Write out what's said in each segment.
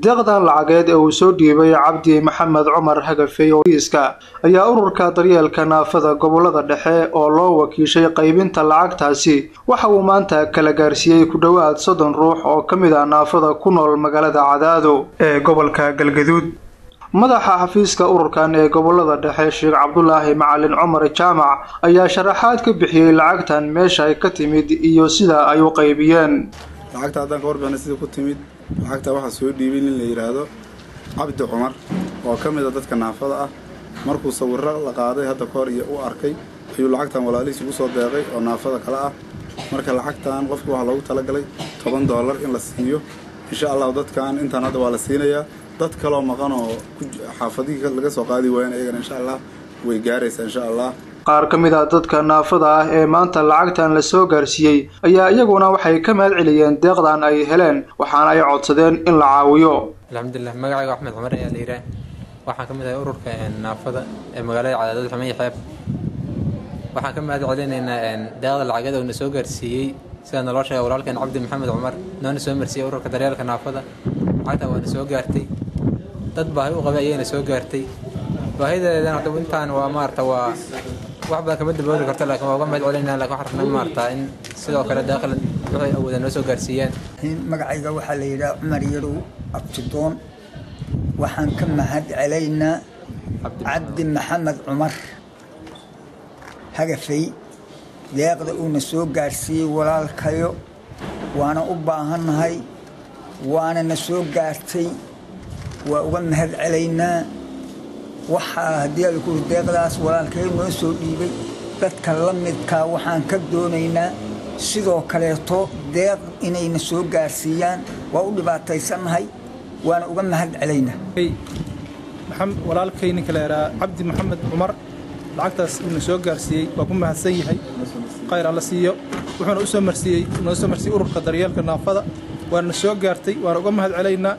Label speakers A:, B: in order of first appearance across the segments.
A: Deeqdan lacageed ee uu soo dhiibay Cabdi Maxamed Cumar Hagafey oo iska ayaa ururka daryeelka naafada gobolada dhexe oo loo wakiishay qaybinta lacagtaasi waxa uu maanta kala gaarsiiyey ku dhowaad 30 ruux oo ka mid ah naafada ku nool magaalada Cadaado ee gobolka Galgaduud. Madaxa xafiiska ururkan ee gobolada dhexe Sheekh Cabdulaahi Macalin Cumar Jaamac ayaa sharaxaad ka bixiyey lacagtan meesha ay ka timid iyo sida ay u qaybiyeen.
B: Lacagta haddaan ka warbixina sida ku timid, lacagta waxaa soo dhiibay nin la yidhaahdo Cabdi Cumar oo ka mid a dadka naafada ah. Markuu sawirro la qaaday hadda kahor iyo u arkay ayuu lacagtan walaalihiis ugu soo deeqay oo naafada kale ah. Marka lacagtan qofka waxaa loogu talagalay $10 in la siiyo. Insha Allahu dadkan intaan hadda waa la siinayaa, dad kaloo maqan oo xaafadihii laga soo qaadi waayaan iyagana insha Allah way gaaraysaa insha Allah.
A: Qaar ka mid ah dadka naafada ah ee maanta lacagtan la soo gaarsiiyey ayaa iyaguna waxay ka mahad celiyeen deeqdan ay heleen, waxaana ay codsadeen in la caawiyo.
C: Alxamdulilah, magacayga Axmed Cumar ayaa la yidhaah. Waxaan ka mid ahay ururka naafada ee magaalada Cadaadad Xumay Xeeb. Waxaan ka mahad celinaynaa deeqda lacageed oo na soo gaarsiiyey sida naloo sheegay walaalkeen Cabdi Maxamed Cumar, noona soo marsiiyey ururka daryeelka naafada. Lacagtan waana soo gaartay, dad baahi u qabay ayayna soo gaartay. Baahideedana hadda intaan waa maarata waa wax badan kama dabooli karto, laakiin waa uga mahad celinaa. Laakiin waxaan rabnaa maarata in sidoo kale deeqla waxay awoodaan noo soo gaarsiiyaan.
D: Magacayga waxaa la yidhaha Cumar Yarow Abtidoon. Waxaan ka mahad celaynaa Cabdi Maxamed Cumar Hagafey deeqda uuna soo gaarsiiyey walaalkayo, waana u baahannahay, waana na soo gaartay, waa uga mahad celaynaa. Waxaa haddii ala kuri deeqdaas walaalkayo noo soo dhiibay, dadka la midkaa waxaan ka doonaynaa sidoo kaleeto deeq inayna soo gaarsiiyaan. Waa u dhibaataysannahay, waana uga mahad celaynaa.
E: Walaalkay ninka la yidhaha Cabdi Maxamed Cumar lacagtaas uuna soo gaarsiiyey waa ku mahadsan yahay, khayr alla siiyo. Wuxuuna u soo marsiiyey noo soo marsiiyey ururka daryeelka naafada, waana soo gaartay, waana uga mahad celaynaa.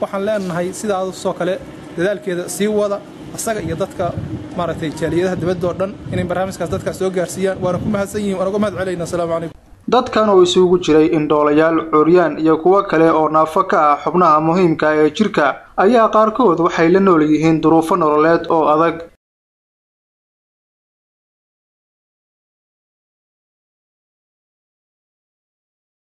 E: Waxaan leenahay sidaasoo kale dadaalkeeda sii wada, asaga iyo dadka maaragtay jaaliyadaha dibadda oo dhan inay barnaamijkaas dadkaas soo gaarsiiyaan. Waana ku mahadsan yihin, waana uga mahad celaynaa. Asalaamu calaykum.
A: Dadkan oo isugu jiray indhoolayaal, curyaan iyo kuwo kale oo naafo ka ah xubnaha muhiimka ee jirka ayaa qaarkood waxay la nool yihiin duruufo nololeed oo adag.